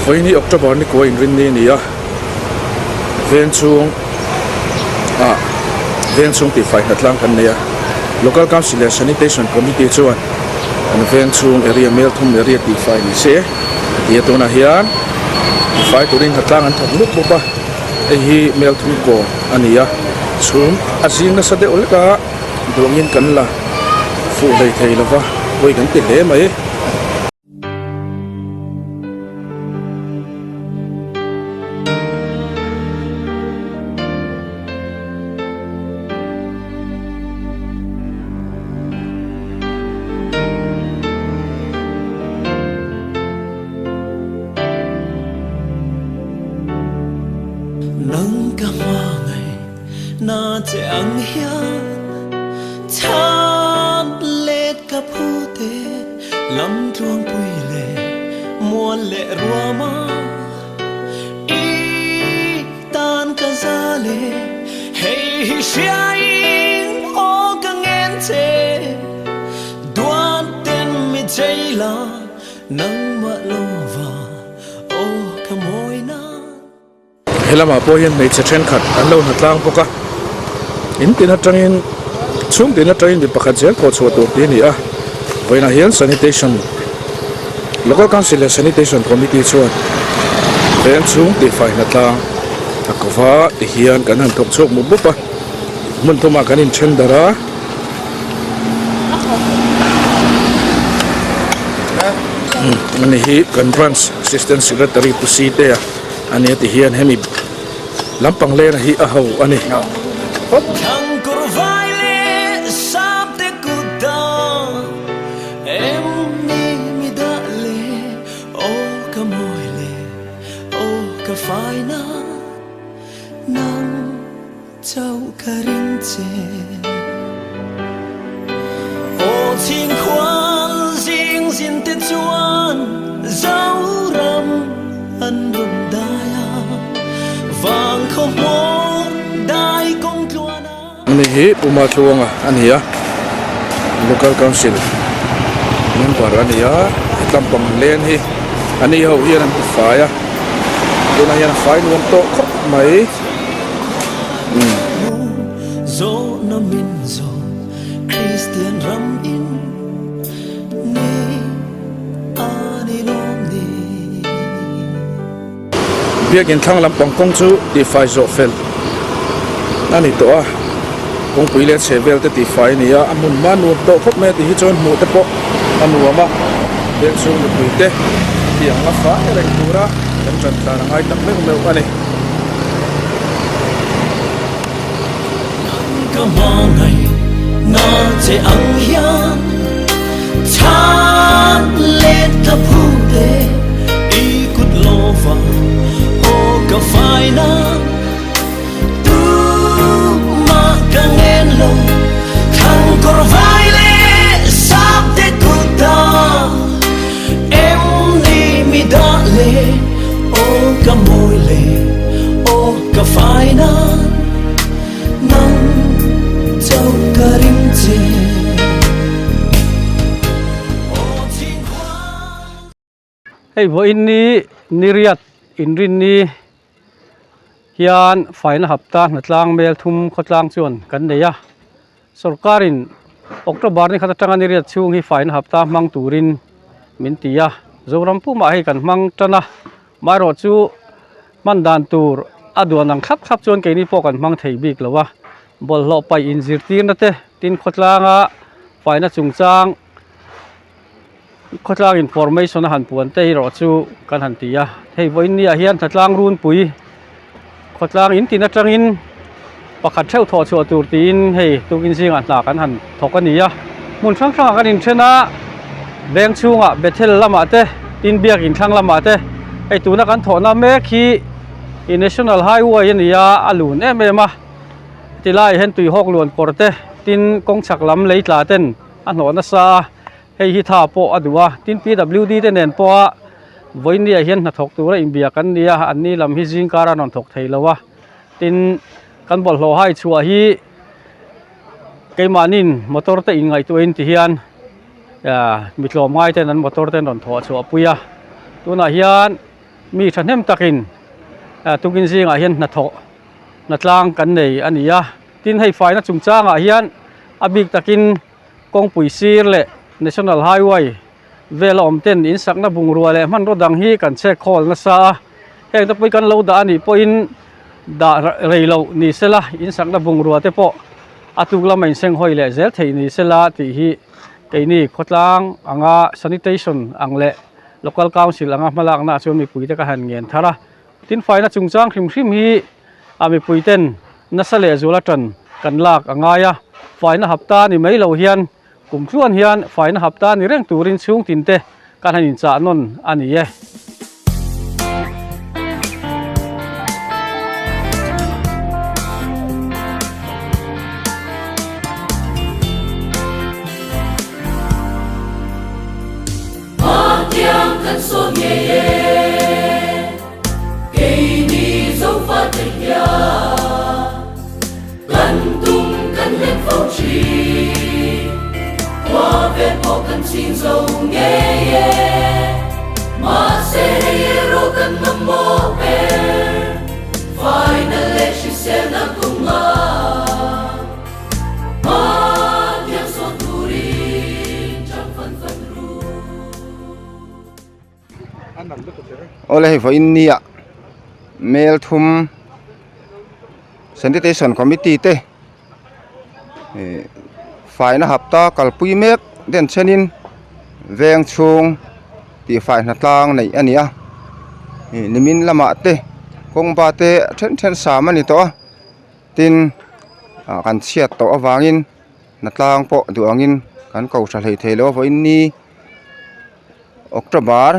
Vawiin hi October ni kua inrinni a ni a, veng chhung ah veng chhung tihfai hnatlang kan nei a, Local Council leh Sanitation Committee chuan an veng chhung area Melthum area tihfai ni se a ti a, tunah hian tihfai turin hnatlang an thawk mup mup a, hei hi Melthum kawn a ni a, chhum a zing nasa deuh hlek a. Duangin kan la fuh hlei thei lo va, pawi kan ti hle mai. Nang ka hmangaih. Na che ang hian chhan let ka phu te lam tluangpui leh mual leh ruam a i tan ka za le hei hi hriain aw ka ngen che duan ten mi chei la nangmah lova aw ka mawi na. He lamah pawh hian hmeichhe thenkhat an lo hna tlang bawk a, in tin atangin chhung tin atangin mi pakhat zel thawh chhuah tur tih a ni a, vawiinah hian sanitation local council leh sanitation committee chuan veng chhung tihfai hna tlang a ko va ti hian kan han thawk chhuak mup mup a, hmun thumah kan inthen darh a. Ani hi kan branch assistant secretary Pu Site-a. A nia ti hian hemi lampang lena hi a ho a ni. Thangkawr vai leh sapte kut dang em ni mi dah le aw ka mawi le aw ka fai na nang chauh ka ring che aw chhingkhual zing zin te chuan Zoram an rawn dai a vang khaw hmawr dai kawng tluan a. Ani hi Puma Tluanga a ni a, Local Council member a ni a, hetlampang len hi ani ho hian an ti fai a, tunah hian a fai nuam tawh khawp mai. Biakin thlang lampang kawng chu tihfai zawh fel a ni tawh a, kawngpui leh chhe vel te tihfai a ni a, a hmun hma nuam tawh khawp mai a tih hi chuan hmuh te pawh a nuam a, veng chhung mipui te tiang a fai reng tura kan tan tlan a ngai tak meuh meuh a ni. Ka hmangaih na che ang hian chhan let ka phu te i kut lova aw ka fai na tu ma ka ngen lo thang kawr vai leh sap te kut ta em ni mi dah le aw ka mawi le aw ka fai na nang chauh ka ring che aw chhingkhual. Hei vawiin ni niriat inrinni hian faina hapta hnatlang mel thum khawtlang chuan kan nei a. Sorkarin October ni khat atanga niriat chhung hi faina hapta hmang turin min ti a, Zoram pumah hei kan hmang tan a, amaherawh chu hman dan tur a duan ang thlap thlap chuan keini pawh kan hmang thei bik lo a, bawlhhlawh paih inzirtirna te tin khawtlanga faina chungchang khawtlang information a han puan te erawh chu kan han ti a, hei vawiin ni ah hian Hnatlang Runpui khawtlang in tin atangin pakhat theuh thawh chhuah tur tiin hei tukin zingah hna kan han thawk a ni a, hmun hrang hrangah kan inthen a, veng chhungah Bethel lamah te tin biak inthlang lamah te hei tuna kan thawhna mek hi ih National Highway a ni a, a lun em em a, tilaiah hian tuihawk luan kawr te tin kawng chhak lam lei tla ten a hnawh nasa a. Hei hi tha pawh a duh a, tin PWD te nen pawha vawinia hian hnathawk tura inbia kan ni a, an ni lam hi zingkar a rawn thawk thei lo a, tin kan bawlhhlawh hai chhuah hi keimahnin motor te inngaihtuahin ti hian mi tlawmngai ten an motor te an rawn thawh chhuah pui a, tunah hian. Mi thahnem takin tukin zingah hian hnathawh hnatlang kan nei a ni a. Tin, hei faina chungchangah hian a bik takin kawngpui sir leh National Highway vela awm ten insakna bungrua leh hmanraw dang hi kan chhek khawl nasa a. Heng te pawh hi kan lo dah a nih pawhin dah rei loh ni sela insakna bungrua te pawh a tuk lama insenghawi leh zel theih ni sela tih hi keini khawtlang anga sanitation ang leh Local Council anga hmalakna ah chuan mipuite ka han ngen thar a. Tin faina chungchang hrim hrim hi a mipuiten nasa leh zual atan kan lak a ngai a. Faina hapta ni mai lo hian kum tluan hian faina hapta ni reng turin chhung tin te kan han inchah nawn a ni e. Awle hei vawiin nia mel thum sanitation committee te ih faina hapta kalpui mek den chenin veng chhung tihfai hnatlang neih a ni a ih nimin lamah te kawngba te then then sam a ni tawh a tin ah kan chhiat tawh avangin hnatlang pawh duh angin kan ko tha hlei thei lo a vawiin ni October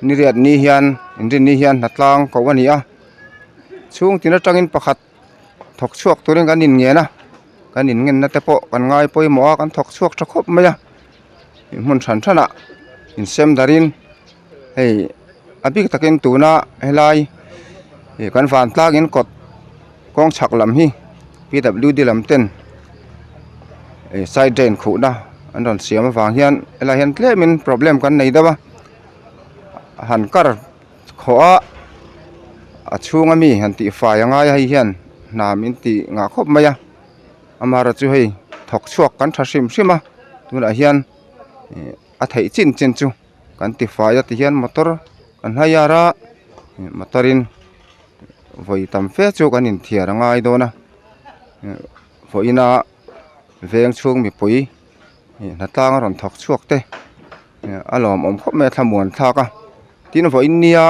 ni riat ni hian inrin ni hian hnatlang koh a ni a chhung tin atangin pakhat thawk chhuak turin kan inngen a kan inngenna te pawh kan ngai pawimawh a kan thawk chhuak tha khawp mai a hmun hran hranah insem darin hei a bik takin tuna helai ih kan vantlangin kawt kawng chhak lam hi P W D lam ten ih side drain khuhna an rawn siam avang hian helai hian tlemin problem kan nei deuh a han kar khawh a a chhunga mi han tih fai a ngai a hei hian hna min tih ngah khawp mai a amaherawhchu chu hei thawk chhuak kan tha hrim hrim a tunah hian ih a theih chin chin chu. Kan ti fai a tihian motor kan hire a motor in vawi tam fe chu kan inthiar a ngai dawn a vawiin a veng chhung mipui hnatlang a rawn thawk chhuak te a lawmawm khawp mai a thlamuan thlak a tin vawiin nia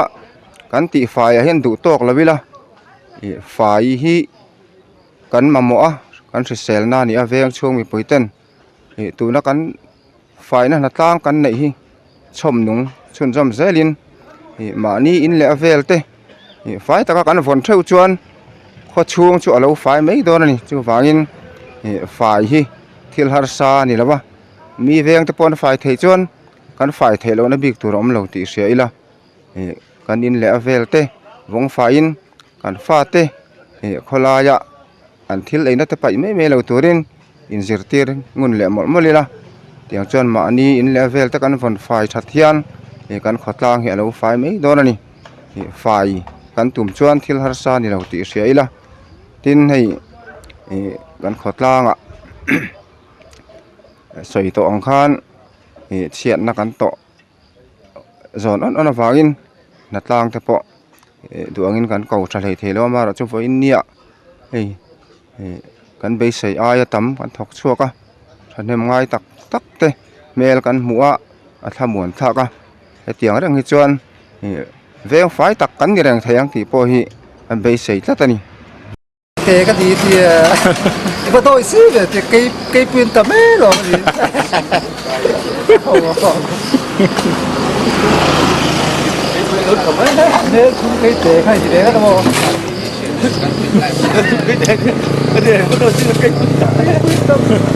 kan tih fai ah hian duh tawk lo ila ih fai hi kan mamawh a kan hrisel na a ni a veng chhung mipui ten ih tuna kan. Faina hnatlang kan neih hi chhawmnung chhunzawm zelin ih mahni in leh a vel te ih fai taka kan vawn theuh chuan khaw chhung chu a lo fai mai dawn a ni chuvangin ih fai hi thil harsa a ni lo va mi veng te pawh an fai theih chuan kan fai theih lohna bik tur a awm lo tih hria ila ih kan in leh a vel te vawng faiin kan fate ih khawlaia. An thil eina te paih mai mai lo turin inzirtir ngun leh mawlh mawlh ila tiang chuan mahni in leh a vel te kan vawn fai that hian ih kan khawtlang hi a lo fai mai dawn a ni ih fai kan tum chuan thil harsa ni lo tih hria ila tin hei ih kan khawtlangah sawi tawh ang khan ih chhiatna kan tawh. zawn awn awn avangin hnatlang te pawh ih duh angin kan ko tha hlei thei lo a amaherawhchu vawiin nia hei ih kan beisei aia tam kan thawk chhuak a thahnem ngai tak tak te hmel kan hmuh a a thlamuan thlak a hetiang reng hi chuan ih veng fai tak kan ni reng thei ang tih pawh hi an beisei tlat a ni. Te ka ti ti i va dawi si ve ti kei kei puin ta mai lo ni hmel chhung kei te kha ti ve ka mo kei te kei te